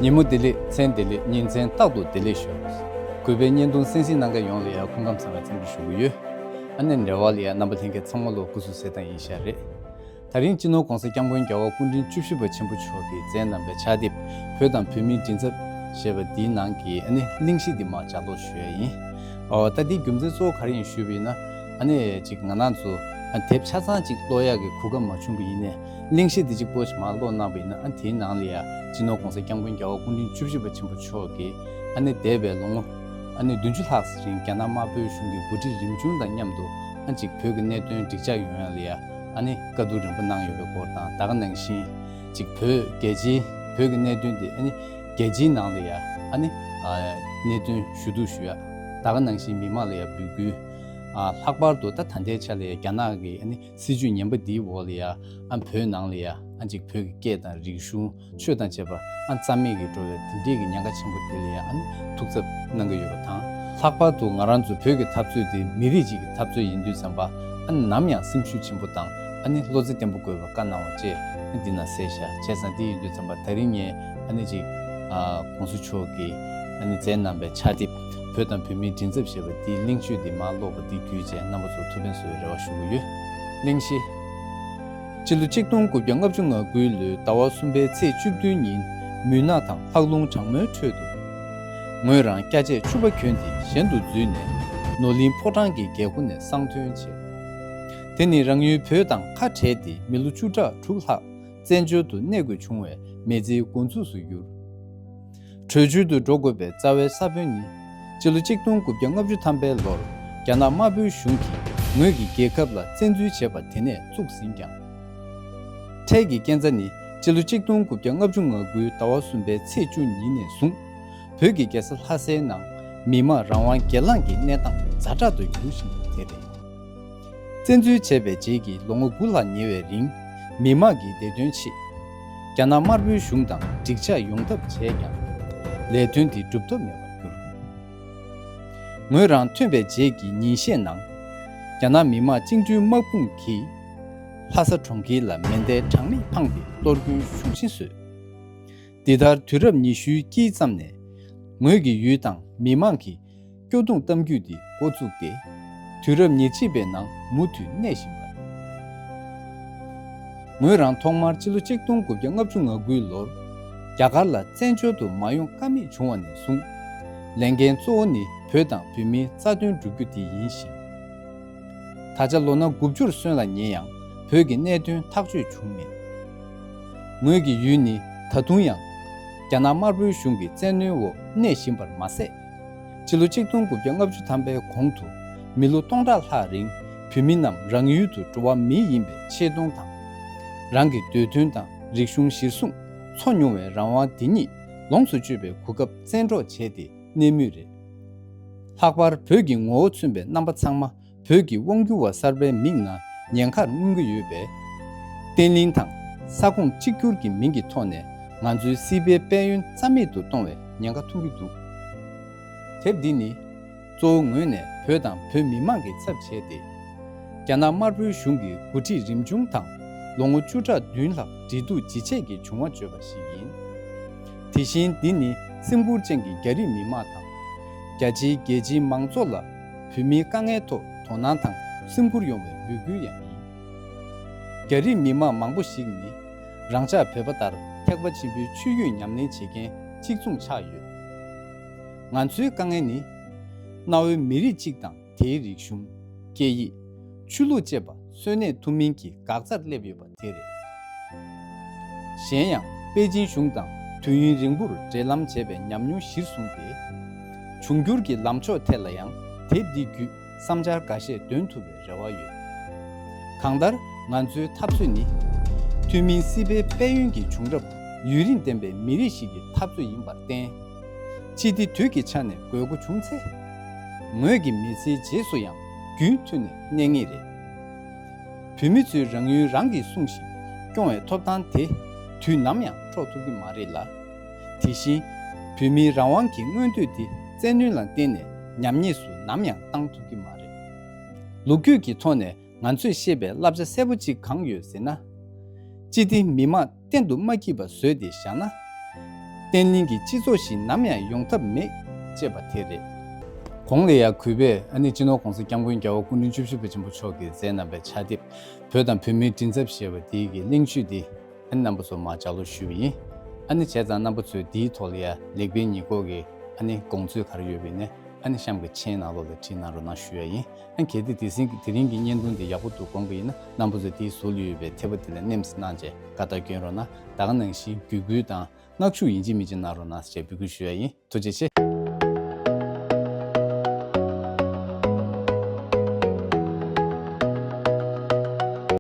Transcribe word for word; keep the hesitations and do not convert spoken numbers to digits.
ཉིན་མོ་བདེ་ལེགས། མཚན་བདེ་ལེགས། ཉིན་མཚན་རྟག་ཏུ་བདེ་ལེགས་ཤོག། གུས་པའི་བརྙན་ཐུང་གསན་གཟིགས་གནང་མཁན་ཡོངས་ལ་ཡང་སྐུ་ཁམས་བཟང་བའི་འཚམས་འདྲི་ཞུ་གི་ཡོད། ཨ་ནི་འབྲེལ་བ་ལ་ཡང་རྣམ་པ་ལྷན་རྒྱས་ཚང་མ་ལོ་སྐུ་གཟུགས་གསལ་ཐང་ཡིན་ཤག་རེད། དེ་རིང་སྤྱི་ནོར་༧གོང་ས་༧སྐྱབས་མགོན་རྒྱལ་བ་སྐུ་ཕྲེང་བཅུ་བཞི་པ་ཆེན་པོ་མཆོག་གིས་མཛད་གནང་བའི་ཕྱག་དེབ་བོད་དང་བོད་མིའི་མགྲིན་ཚབ་ཞེས་པ་འདིའི་ནང་གི་ཨ་ནི་གླེང་གཞི་འདི་མར་ལྗགས་ཀློག་ཞུ་ཡ་ཡིན། ཨོ་ད་འདིའི་རྒྱུ་མཚན་གཙོ་བོ་ག་རེ་ཡིན་ཞུས་པ་ཡིན་ན། ཨ་ནི་ཅིག་ང་རང་ཚོ་ཨ་དེབ་ཆ་ཚང་ཅིག་ཀློག་ཡག་གི་གོ་སྐབས་མ་བྱུང་པ་ཡིན་ནའི། གླེང་གཞི་འདི་གཅིག་པོ་ཞིག་མར་ཀློག་གནང་བ་ཡིན་ན། ཨ་དེའི་ནང་ལ་ཡ་སྤྱི་ནོར་༧གོང་ས་༧སྐྱབས་མགོན་རྒྱལ་བ་སྐུ་ཕྲེང་བཅུ་བཞི་པ་ཆེན་པོ་མཆོག་གིས་ཨ་ནི་འདས་པའི་ལོ་ངོ་ཨ་ནི་བདུན་ཅུ་ལྷག་ཙམ་རིང་རྒྱ་ནག་དམར་པོའི་གཞུང་གི་འགོ་ཁྲིད་རིམ་བྱུང་དང་མཉམ་དུ་ཨ་ཅིག་བོད་ཀྱི་གནད་དོན་འགྲིག་འཇགས་ཡོང་ཡ་ལ་ཡ་ཨ་ནི་བཀའ་བསྡུར་རིམ་པ་གནང་ཡོད་པའི་སྐོར་དང་། ད་ག་ནང་བཞིན་ཅིག་བོད་རྒྱལ་སྤྱིའི་བོད་ཀྱི་གནད་དོན་དེ་ཨ་ནི་རྒྱལ་སྤྱིའི་ནང་ལ་ཡ་ཨ་ནི་ཨ་གནད་དོན་ཞུ་གཏུག་ཞུ་ཡ། ད་ག་ནང་བཞིན་མི་མང་ལ་ཡ་འབོད་སྐུལ། ཨ་ལྷག་པར་དུ་ད་ད་ལྟའི་ཆ་ལ་ཡ་རྒྱ་ནག་གི་ཨ་ནི་སྲིད་བྱུས་ངན་པ་འདིའི་འོག་ལ་ཡ་ཨ་བོད་ནང་ལ་ཡ་ཨ་ཅིག་བོད་ཀྱི་སྐད་དང་རིག་གཞུང་ཆོས་དང་བཅས་པ་ཨ་རྩ་མེད་ཀྱི་འགྲོ་བའི་དེ་འདྲའི་གི་ཉེན་ཁ་ཆེན་པོ་དེ་ལ་ཡ་ཨ་ནི་ཐུགས་འཚབ་གནང་གི་ཡོད་པ་དང་། ལྷག་པར་དུ་ང་རང་ཚོ་བོད་ཀྱི་འཐབ་རྩོད་དེ་མི་རིགས་གཅིག་གི་འཐབ་རྩོད་ཡིན་དུས་ཙམ་པ་ཨ་ནི་ནམ་ཡང་སེམས་ཤུགས་ཆེན་པོ་དང་ཨ་ནི་བློ་རྩེ་བརྟན་པོ་དགོས་པ་བཀའ་གནང་བ་བཅས་ཨ་འདི་ན་གསལ་བཞག་བྱས་ཙང་། དེ་ཡིན་དུས་ཙམ་པ་དེ་རིང་ངས་ཨ་ནི་ཅིག་ཨ་༧གོང་ས་མཆོག་གིས་ཨ་ནི་མཛད་གནང་བའི་ཕྱག་དེབ་བོད་དང་བོད་མིའི་མགྲིན་ཚབ་ཞེས་པ་འདིའི་གླེང་བརྗོད་འདི་མར་ཀློག་པ་འདི་བརྒྱུད་བྱས་རྣམ་པ་ཚོར་ཐུགས་ཕན་གསོ་བའི་རེ་བ་ཞུ་གི་ཡོད། གླེང་གཞི། སྤྱི་ལོ་གཅིག་སྟོང་དགུ་བརྒྱ་ལྔ་བཅུ་ང་དགུའི་ལོའི་ཟླ་བ་གསུམ་པའི་ཚེས་བཅུ་བདུན་ཉིན་མུན་ནག་དང་ལྷགས་རླུང་གྲང་མོའི་ཁྲོད་དུ། ངོས་རང་སྐྱ་ཆས་ཕྱུ་པ་གྱོན་ཏེ་གཞན་དུ་འཛུལ་ནས་ནོར་གླིང་ཕོ་བྲང་གི་སྒེའུ་ཁུང་ནས་གསང་ཐོན་བྱས། དེ་ནི་རང་ཡུལ་བོད་དང་ཁ་བྲལ་ཏེ་མི་ལོ་བཅུ་ཕྲག་དྲུག་ལྷག་བཙན་བྱོལ་དུ་གནས་དགོས་བྱུང་བའི་མི་ཚེའི་འགོ་འཛུགས་སུ་གྱུར། བྲོས་བྱོལ་དུ་འགྲོ་དགོས་པའི་རྩ་བའི་ས་བོན་ནི། སྤྱི་ལོ་གཅིག་སྟོང་དགུ་བརྒྱ་ལྔ་བཅུ་ཐམ་པའི་ལོར་རྒྱ་ནག་དམར་པོའི་གཞུང་གིས་ངོས་ཀྱི་རྒྱལ་ཁབ་ལ་བཙན་འཛུལ་བྱས་པ་དེ་ནས་བཙུགས་ཟིན་ཀྱང་། འཕྲལ་གྱི་རྐྱེན་རྩ་ནི་སྤྱི་ལོ་གཅིག་སྟོང་དགུ་བརྒྱ་ལྔ་བཅུ་ང་དགུའི་ཟླ་བ་གསུམ་པའི་ཚེས་བཅུ་ཉིན་ནས་བཟུང་བོད་ཀྱི་རྒྱལ་ས་ལྷ་སའི་ནང་མི་དམངས་རང་དབང་སྒེར་ལངས་ཀྱི་གནས་སྟངས་ཛ་དྲག་ཏུ་འགྱུར་བཞིན་པ་དེ་རེད། བཙན་འཛུལ་བྱས་པའི་རྗེས་ཀྱི་ལོ་ངོ་དགུ་ལྷག་ཉེ་བའི་རིང་མི་དམངས་ཀྱི་བདེ་དོན་ཆེད་རྒྱ་ནག་དམར་པོའི་གཞུང་དང་འགྲིག་འཇགས་ཡོང་ཐབས་བྱས་ཀྱང་ལས་དོན་དེ་འགྲུབ་ཐབས་མེད་པར་གྱུར། ངོས་རང་ཐོན་པའི་རྗེས་ཀྱི་ཉིན་ཤས་ནང་རྒྱ་ནག་མི་དམངས་བཅིངས་འགྲོལ་དམག་དཔུང་གིས་ལྷ་ས་གྲོང་ཁྱེར་ལ་མེ་མདའི་གྲངས་མེད་འཕངས་ཏེ་གཏོར་སྐྱོན་ཤུགས་ཆེན་བཟོས། འདི་ལྟར་དུས་རབས་ཉི་ཤུའི་དཀྱིལ་ཙམ་ནས་ངོས་ཀྱི་ཡུལ་དང་མི་དམངས་ཀྱི་སྐྱོ་གདུང་གཏམ་རྒྱུད་འདི་འགོ་བཙུགས་ཏེ། དུས་རབས་ཉེར་གཅིག་པའི་ནང་མུ་མཐུད་གནས་བཞིན་པ་རེད། ངོས་རང་ཐོག་མར་ཕྱི་ལོ་ཆིག་སྟོང་དགུ་བརྒྱ་ལྔ་བཅུ་ང་དགུའི་ལོར་རྒྱ་གར་ལ་བཙན་བྱོལ་དུ་མ་ཡོང་ཀ་མེད་བྱུང་བ་ནས་བཟུང་། ལས་འགན་གཙོ་བོ་ནི་བོད་དང་བོད་མིའི་རྩ་དོན་བསྒྲུབ་རྒྱུ་དེ་ཡིན་ཞིང་། ད་ཆ་ལོ་ན་དགུ་བཅུར་སོན་ལ་ཉེ་ཡང་བོད་ཀྱི་གནད་དོན་ཐག་གཅོད་བྱུང་མེད། ངོས་ཀྱི་ཡུལ་ནི་ད་དུང་ཡང་རྒྱ་ནག་དམར་པོའི་གཞུང་གི་བཙན་གནོན་འོག་གནས་བཞིན་པར་མ་ཟད། ཕྱི་ལོ་ཆིག་སྟོང་དགུ་བརྒྱ་ལྔ་བཅུ་ཐམ་པའི་གོང་དུ་མི་ལོ་སྟོང་ཕྲག་ལྷག་རིང་བོད་མི་རྣམས་རང་ཡུལ་དུ་འགྲོ་བ་མི་ཡིན་པའི་ཆེ་མཐོང་དང་། རང་གི་འདོད་དོན་དང་རིག་གཞུང་གཞིར་བཟུང་འཚོ་མྱོང་བའི་རང་དབང་འདི་ཉིད་ལོངས་སུ་སྤྱོད་པའི་གོ་སྐབས་བཙན་འཕྲོག་བྱས་ཏེ་གནས་མུས་རེད། ལྷག་པར་བོད་ཀྱི་ངོ་བོ་མཚོན་པའི་རྣམ་པ་ཚང་མ་བོད་ཀྱི་དབང་སྒྱུར་བ་གསར་པའི་མིག་ནང་ཉེན་ཁར་མངོན་གྱི་ཡོད་པས། བརྟན་ལྷིང་དང་ས་ཁོངས་གཅིག་གྱུར་གྱི་མིང་གི་ཐོག་ནས་ང་ཚོའི་སྲིད་པའི་དཔལ་ཡོན་རྩ་མེད་དུ་གཏོང་བའི་ཉེན་ཁ་མཐོང་གི་འདུག། དེབ་འདི་ནི་གཙོ་བོ་ངོས་ནས་བོད་དང་བོད་མི་དམངས་ཀྱི་ཚབ་བྱས་ཏེ། རྒྱ་ནག་དམར་པོའི་གཞུང་གི་འགོ་ཁྲིད་རིམ་བྱུང་དང་ལོ་ངོ་བཅུ་ཕྲག་བདུན་ལྷག་འབྲེལ་གཏུག་ཇི་བྱས་ཀྱི་བྱུང་བ་བརྗོད་པ་ཞིག་ཡིན། དེ་བཞིན་འདི་ནི་སེམས་ཁུར་ཅན་གྱི་རྒྱ་རིགས་མི་དམངས་དང་། རྒྱ་ཆེའི་རྒྱལ་སྤྱིའི་མང་ཚོགས་ལ་བོད་མིའི་དཀའ་ངལ་ཐོག་དོ་སྣང་དང་སེམས་ཁུར་ཡོང་བའི་འབོད་སྐུལ་ཡང་ཡིན། རྒྱ་རིགས་མི་དམངས་མང་པོ་ཞིག་ནི་རང་ཅག་བོད་པ་ལྟར་ཐེག་པ་ཆེན་པོའི་ཆོས་བརྒྱུད་ཉམས་ལེན་བྱེད་མཁན་གཅིག་མཚུངས་ཆགས་ཡོད། ང་ཚོའི་དཀའ་ངལ་ནི། གནའ་བོའི་མི་རིགས་གཅིག་དང་དེའི་རིག་གཞུང་། སྐད་ཡིག། ཆོས་ལུགས་བཅས་པ་གསོན་གནས་ཐུབ་མིན་གྱི་འགག་རྩར་སླེབས་ཡོད་པ་དེ་རེད། གཞན་ཡང་པེ་ཅིན་གཞུང་དང་དུས་ཡུན་རིང་པོར་འབྲེལ་ལམ་བྱས་པའི་ཉམས་མྱོང་གཞིར་བཟུང་སྟེ། འབྱུང་འགྱུར་གྱི་ལམ་ཕྱོགས་ཐད་ལ་ཡང་དེབ་འདི་བརྒྱུད་བསམ་འཆར་འགའ་ཤས་འདོན་ཐུབ་པའི་རེ་བ་ཡོད། གང་ལྟར་ང་ཚོའི་འཐབ་རྩོད་ནི། ཐུན་མིན་སྲིད་པའི་དཔལ་ཡོན་གྱི་བྱུང་རབས་ཡུན་རིང་ལྡན་པའི་མི་རིགས་ཤིག་གི་འཐབ་རྩོད་ཡིན་པར་བརྟེན། སྤྱི་བདེ་དུས་ཀྱི་ཆ་ནས་དགོས་མཁོ་བྱུང་ཚེ། ངོས་ཀྱི་མི་ཚེའི་རྗེས་སུ་ཡང་རྒྱུན་མཐུད་ནས་གནས་ངེས་རེད། བོད་མི་ཚོས་རང་ཡུལ་རང་གིས་སྲུང་ཞིང་སྐྱོང་བའི་ཐོབ་ཐང་དེ་དུས་ནམ་ཡང་འཕྲོག་ཐུབ་ཀྱི་མ་རེད་ལ། དེ་བཞིན་བོད་མིའི་རང་དབང་གི་མངོན་འདོད་དེ་བཙན་གནོན་ལ་བརྟེན་ནས་ཉམས་ཉེས་སུ་ནམ་ཡང་བཏང་ཐུབ་ཀྱི་མ་རེད། ལོ་རྒྱུས་ཀྱི་ཐོག་ནས་ང་ཚོས་ཤེས་པའི་བསླབ་བྱ་གསལ་པོ་གཅིག་གང་ཡོད་ཟེར་ན། སྤྱི་བདེ་མི་དམངས་གཏན་དུ་མ་སྐྱིད་པ་བཟོས་ཏེ་བཞག་ན། བརྙན་གླིང་གི་སྤྱི་ཚོགས་ཤིག་ནམ་ཡང་ཡོང་ཐབས་མེད་ཅེས་པ་དེ་རེད། གོང་ལ་ཡང་གུས་པས་ཨ་ནི་སྤྱི་ནོར་༸གོང་ས་༸སྐྱབས་མགོན་༸རྒྱལ་བ་སྐུ་ཕྲེང་བཅུ་བཞི་པ་ཆེན་པོ་མཆོག་གིས་མཛད་གནང་བའི་ཕྱག་དེབ་བོད་དང་བོད་མིའི་མགྲིན་ཚབ་ཞེས་པ་དེའི་གི་གླེང་བརྗོད་འདི་ཨ་ནི་རྣམ་པ་ཚོར་མར་ལྗགས་ཀློག་ཞུས་པ་ཡིན། ཨ་ནི་བྱས་ཙང་རྣམ་པ་ཚོས་འདིའི་ཐོག་ལ་ཡང་ལེགས་སྤེལ་ཉེས་འགོག་གི་ཨ་ནི་དགོངས་ཚུལ་ག་རེ་ཡོད་པ་ཡིན་ན་ཨ་ནི་གཤམ་གྱི་མཆན་ནང་ལོགས་ལ་བྲིས་གནང་རོགས་གནང་ཞུ་ཡ་ཡིན། ཨ་ནི་གལ་ཏེ་དེ་རིང་གི་དེ་རིང་གི་བརྙན་ཐུང་འདི་ཡག་པོ་འདུག་དགོངས་པ་ཡིན་ན་རྣམ་པ་ཚོས་དེའི་ཟུར་ལ་ཡོད་པའི་ཐེབས་པ་དེ་ལ་མནན་གནང་བྱས་དགའ་རྟགས་སྐྱོན་རོགས་གནང་། ད་ག་ནང་བཞིན་བརྒྱུད་སྐུལ་དང་། མངགས་ཞུ་ཡིན་གཅིག་མིན་གཅིག་གནང་རོགས་གནང་ཞེས་འབོད་སྐུལ་ཞུ་ཡ་ཡིན། ཐུགས་རྗེ་ཆེ།